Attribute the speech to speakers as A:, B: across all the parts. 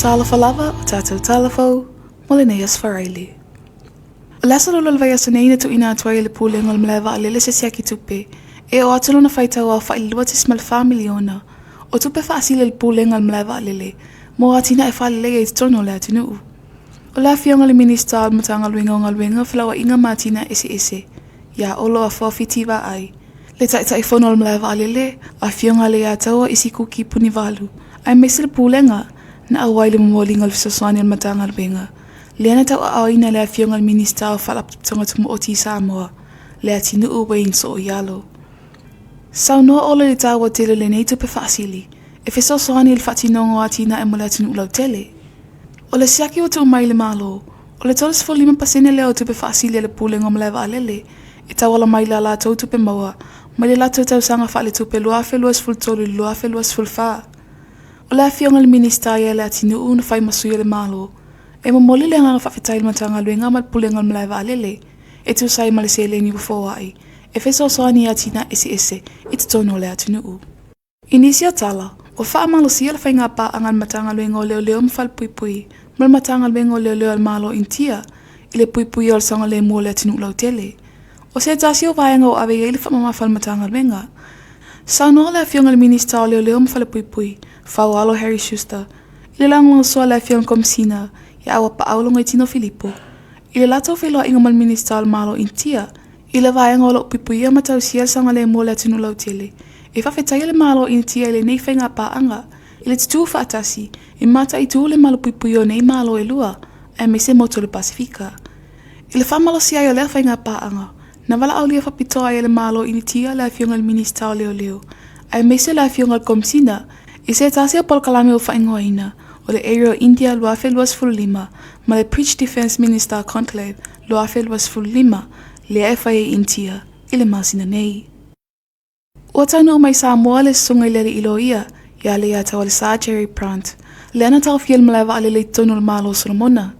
A: Talofa lava o tatou tala fou mo lenei aso Faraile. O le aso Lua o le vaiaso nei na tuuina atu ai e le Pulega o le Malae Vaalele se siaki tupe e oo atu lona faitau aofai i le $2.4 miliona o tupe faasili a le Pulega o le Malae Vaalele mo atinae faaleleia i totonu o le atunuu. O le Afioga i le Minisita o le Matagaluega o Galuega, Felauaiga ma Atinae Eseese, ia Olo Afoa Fiti Vaai, le Taitaifono o le Malae Vaalele, Afioga Leiataua Isikuki Punivalu, aemaise le Pulega na auai i le momoliga o le fesoasoani a le Matagaluega, lea na tauaaoina e le Afioga i le Minisita o Faalapotopotoga Tumaoti i Samoa, Leatinuu Wayne Sooialo. Saunoa Olo i le taua tele o lenei tupe faasili e fesoasoani i le faatinoga o atinae mo le atunuu lautele. O le siaki ua tuu mai i le Malo, o le 35% lea o tupe faasili a le Pulega o Malae Vaalele e tauala mai i la latou tupe maua mai le latou tausaga faaletupe 2023 i le 2024. O le Afioga i le Minisita ia Leatinuu na fai ma sui o le Malo e momoli le agaga faafetai i le Matagaluega ma le Pulega o le Malae Vaalele e tusa ai ma le seleni ua foai e fesoasoani i atinae eseese i totonu o le atunuu. I nisi o tala, ua faamalosia le faiga paaga a le Matagaluega o Leoleo ma Falepuipui ma le Matagaluega o Leoleo a le Malo o Initia i le puipuia o le saogalemu o le atunuu lautele. O se tasi o vaega ua ave i ai le faamamafa a le Matagaluega. Saunoa le Afioga i le Minisita o Leoleo ma Falepuipui, Faualo Harry Schuster, i le lagolagosua a le Afioga i le Komesina ia Auapaau Logoitino Filipo i le latou feiloaiga ma le Minisita o le Malo o Initia i le vaega o lo o puipuia ma tausia le saogalemu o le atunuu lautele. E faafetaia le Malo o Initia i lenei faiga paaga i le tutū faatasi e mataitu le malupuipuia o nei Malo e lua aemaise motu o le Pasefika. I le faamalosia ai o lea faiga paaga, na valaaulia faapitoa ai e le Malo o Initia le Afioga i le Minisita o Leoleo aemaise le Afioga i le Komesina i se tasi o polokalame ua faaigoaina o le Aerial India 2025 ma le Preach Defence Minister Conclave 2025 lea e fai ai Initia i le masina nei. Ua taunuu mai Samoa le susuga i le alii loia ia Leiataualesa Jerry Brant, lea na taofia i le malae vaalele i totonu o le Malo o Solomona.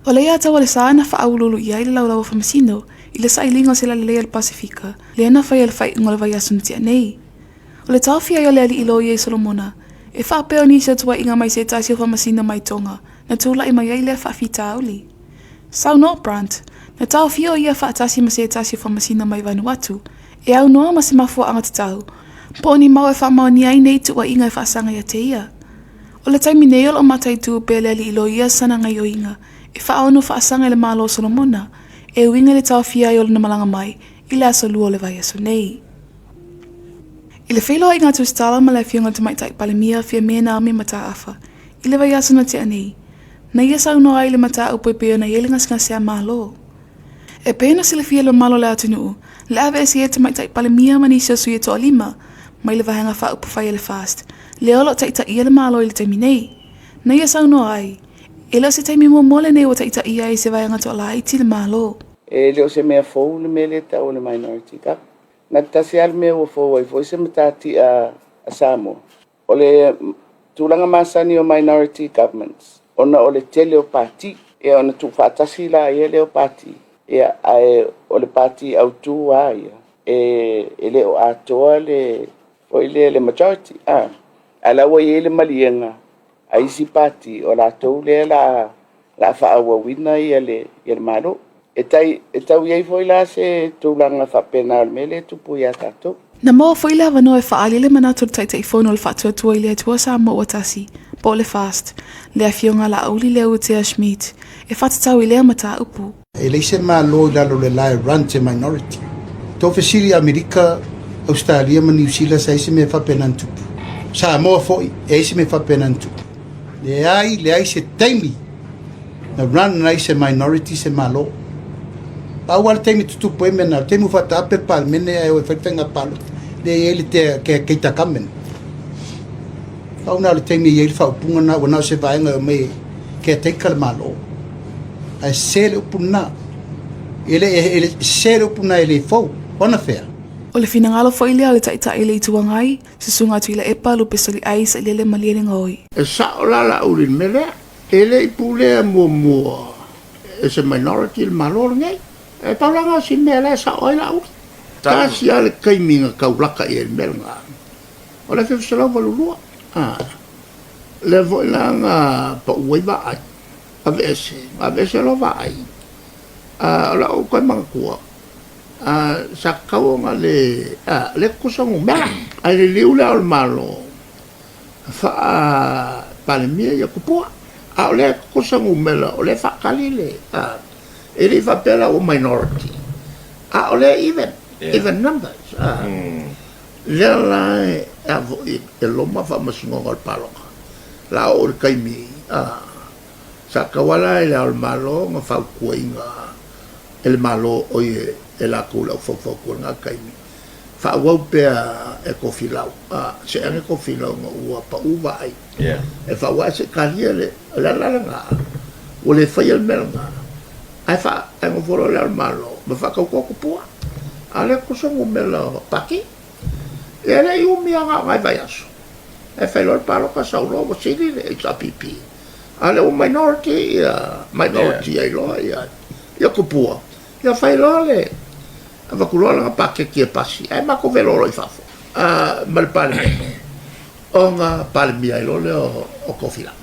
A: O Leiataualesa na faauluulu i ai le laulau a Faamasino i le sailiga o se lalelei a le Pasefika lea na faia i le faaiuga o le vaiaso na tea nei. O le taofia ai o le alii loia i Solomona, e faapea o nisi o tuuaiga mai se tasi o Faamasino mai Tonga na tulai mai ai lea faafitauli. Saunoa Brandt, na taofia o ia faatasi ma se tasi o Faamasino mai Vanuatu, e aunoa ma se mafuaaga tatau, po o ni mau e faamaonia ai nei tuuaiga e faasaga ia te ia. O le taimi nei o lo o mataitu pea le alii loia sana gaioiga e faaono faasaga i le Malo o Solomona e uiga i le taofia ai o lona malaga mai i le aso Lua o le vaiaso nei. I le feiloaiga a Tusitala ma le Afioga i le Tamaitai Palemia Fiamē Naomi Mataafa i le vaiaso na tea nei, na ia saunoa ai i le mataupu e pei ona i ai le gasegase a Malo. E pei ona silafia e le mamalu o le atunuu, le aveese ai le Tamaitai Palemia ma nisi o sui e toalima mai le Vaega Faaupufai a le FAST, lea o lo o taitaia le Malo i le taimi nei. Na ia saunoa ai, e le o se taimi muamua lenei ua taitaia ai se vaega toalaiti le Malo.
B: E le o se mea fou le mea lea e tau o le minority government. Na o le tasi lava le mea ua fou ai foi se matatia a Samoa, o le tulaga masani o minority governments, ona o le tele o pati, ia ona tuufaatasi laia lea o pati, ia ae o le pati autu lava ia, e le o atoa le, foi lea, le majority. A o la ua i ai le maliega a isi pati o latou lea o le a faaauauina le Malo. E tau i ai foi la se tulaga faapena o le mea lea e tupu ia tatou.
A: Na maua foi le avanoa e faaali le manatu o le Taitaifono o le Faatuatua i le Atua Samoa ua Tasi, po o le FAST, le Afioga Laauli Leuatea Schmidt, e faatatau i lea mataupu.
C: E leai se Malo i lalo o le la e run se minority. Tou fesili i Amerika, Ausetalia ma Niu Sila sa i ai se mea faapena na tupu. Samoa foi, e i ai se mea faapena na tupu. Leai, leai se taimi na run ai se minority se Malo. Pau lava le taimi e tutupu ai mea na, o le taimi ua faataape le Palemene ae o e fai le faiga palota, lea e i ai le caretaker government. Pau na o le taimi e i ai le faaupuga na, ua na o se vaega e omai e caretaker le Malo. Ae sese le upu lena. E le, e le, sese le upu lena e le fou. Ona fea?
A: O le finagalo foi lea o le Taitai o le Itu Agai, Susuga Tuilaepa Lupe Soliai Sailele Malielegaoi.
D: E sao la Laauli i le mea lea. E le i pulea muamua e se minority le Malo lenei. E pau la lena o si mea la e sao ai Laauli. Tasi lava le taimi na taulaka i ai le mea lena, o le 1982. Lea foi la na pau ai vaai, aveese, aveese loa vaai. O lau toe manatua, sa tatau ona le, le tutusa numera. Ae liliu Le Ao o le Malo faa-Palemia ia Tupua. A o lea e tutusa numera, o lea e faatali le, e le i faapea la ua minority, a o lea e even, even numbers. Lea la e a foi e loma faamasinoga o le palota. La oo i le taimi, sa tatau lava la i Le Ao o le Malo ona fautuaina e le Malo oi e latou le au faufautua i lena taimi, faaauau pea e Tofilau, se ane Tofilau ina ua pau vaai, e faaauau ae se i talia le, o le ala lena, ua le faia le mea lena, ae faa, ae nofo loa Le Ao o le Malo ma faatauto Tupua, a o lea tutusa numera o Pati. Ia e le i umi lava na o nai vaiaso, ae fai loa le palota sau loa ua sili le HRPP. A o lea ua minority ia, minority ai loa ia, ia Tupua, ia fai loa le, avatu loa lana paketi e pasi, ae matou velo loa i fafo, ma le Palemene, ona Palemia ai loa lea o Tofilau.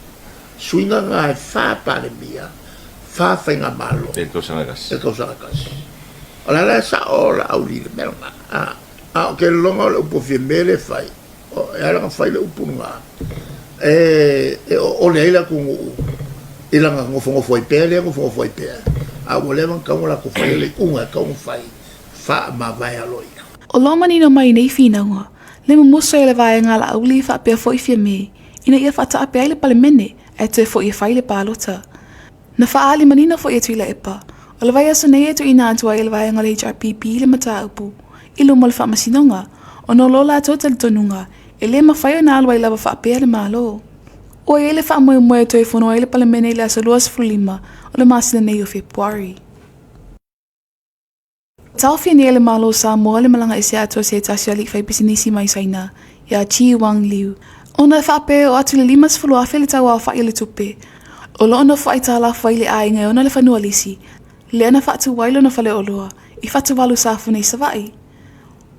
D: Suiga na e fa Palemia, fa Faigamalo.
E: I le tausaga e tasi.
D: I le tausaga e tasi. O le ala e sao o Laauli i le mea lena. A o ke lona o le upu o Fiame lea e fai, e ala ona fai le upu lena, e oole ai le atunuu i lana nofonofo ai pea lea nofonofo ai pea, a ua leva ona tatau ona latou faia le iuga e tatau ona fai, faamavae aloaia.
A: O lo o manino mai nei finauga, le mumusu ai o le vaega a Laauli faapea foi Fiame ina ia faataape ai le Palemene ae toe foi e fai le palota. Na faaali manino foi e Tuilaepa, o le vaiaso nei e tuuina atu ai e le vaega o le HRPP le mataupu i luma o le Faamasinoga, ona o lo latou talitonuga e le mafai ona alu ai lava faapea le Malo. Ua i ai le faamoemoe e toe fono ai le Palemene i le aso 25 o le masina nei o Fepuari. Taofia nei e le Malo o Samoa le malaga ese atu a se tasi o alii faipisinisi mai Saina, iā Chi Wang Liu, ona e faapea e oo atu i le 50,000 le tau aofai o le tupe o lo o nofo aitalafu ai le aiga e ona le fanua lisi, lea na faatu ai lona faleoloa i Fatuvalu Safune i Savaii.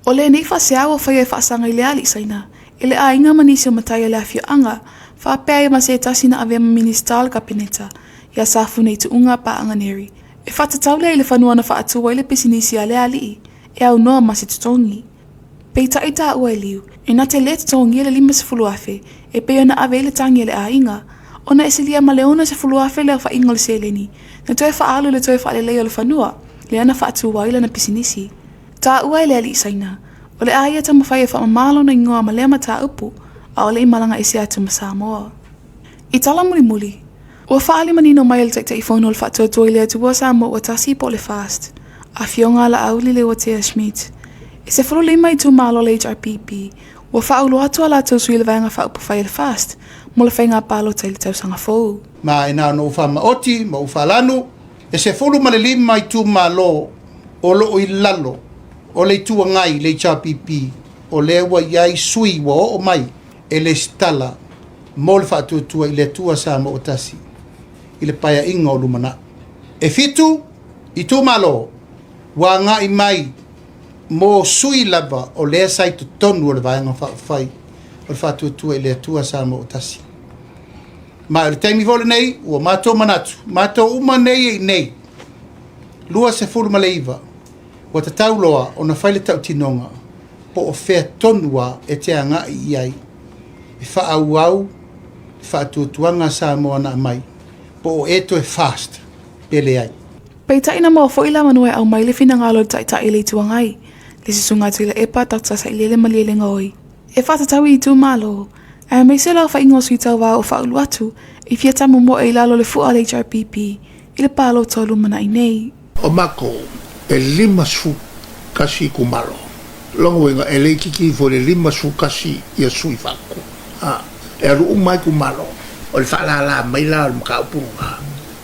A: O lenei faasea ua faia e faasaga i le alii Saina, i le aiga ma nisi o matai o le afioaga, faapea ai ma se tasi na avea ma Minisita o le Kapeneta, iā Safune i Tuuga Paaga Neri, E whatatau lea i le whanua na whaatua i le pisinisi a le alii, e aunoa ma se totogi. Peitai taua e Liu, e na te le totogia le 50,000 e pei ona ave ai le tagi a le aiga, ona e silia ma le 60,000 le aofaiga o le seleni na toe faaalu i le toe faaleleia o le fanua lea na faatu ai lana pisinisi. Taua e le alii Saina, o le a ia taumafai e faamama lona igoa ma lea mataupu, ʻaʻole i malaga ese atu ma Samoa. I tala mulimuli, ua faaali manino mai e le Taitaifono o le Faatuatua i le Atua Samoa ua tasi po o le FAST, Afioga a Laauli Leuatea Schmidt, e 15 itumalo o le HRPP ua faaulu atu a latou sui i le Vaega Faaupufai a le FAST mo le faiga palota i le tausaga fou.
C: Ma e na ona ou faamaoti ma ou faalanu, e 15 itumalo o lo o i lalo o le Itu Agai, le HRPP, o lea ua i ai sui ua oo mai e lesitala mo le faatuatua i le Atua Samoa ua tasi i le paeaiga o lumanai. E fitu itumalo ua agai mai mo sui lava o lea sa i totonu o le Vaega Faaupufai o le Faatuatua i le Atua Samoa ua tasi. Ma o le taimi foi lenei ua matou manatu, matou uma nei e i nei, 29, ua tatau loa ona fai le tautinoga po o fea tonu a e te agai i ai e faaauau le faatuatuaga a Samoa na aumai, po o e toe fast pe leai.
A: Peitai na maua foi le avanoa e aumai le finagalo o le Taitai o le Itu Agai, le Susuga Tuilaepa Dr Sailele Malielegaoi, e faatatau i itumalo, aemaise le aofaiga o sui tauva ua faaulu atu i fia tamomoe i lalo o le fua o le HRPP i le palota o lumanai nei.
D: O makou e 51 itumalo. Lona uiga e le itiiti ifo i le 51 ia sui faaku. A, e alu uma lava itumalo. O le faalala mai la o le mataupu lena,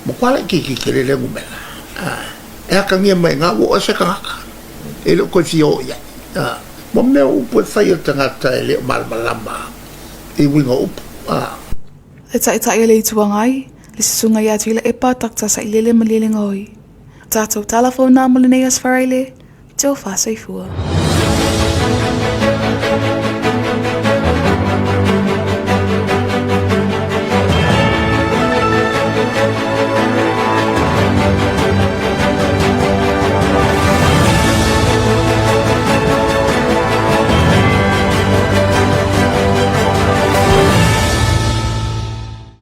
D: matua laitiiti tele lea numera. A, e atagia mai i ina ua oo ese tagata, e le o toe fia oo i ai. A, mo mea o upu e fai e le tagata e le o malamalama i uiga o upu. A.
A: Le Taitai o le Itu Agai, le Susuga ia Tuilaepa Dr. Sailele Malielegaoi. O tatou tala fou na mo lenei aso Faraile, Te o whasoifua.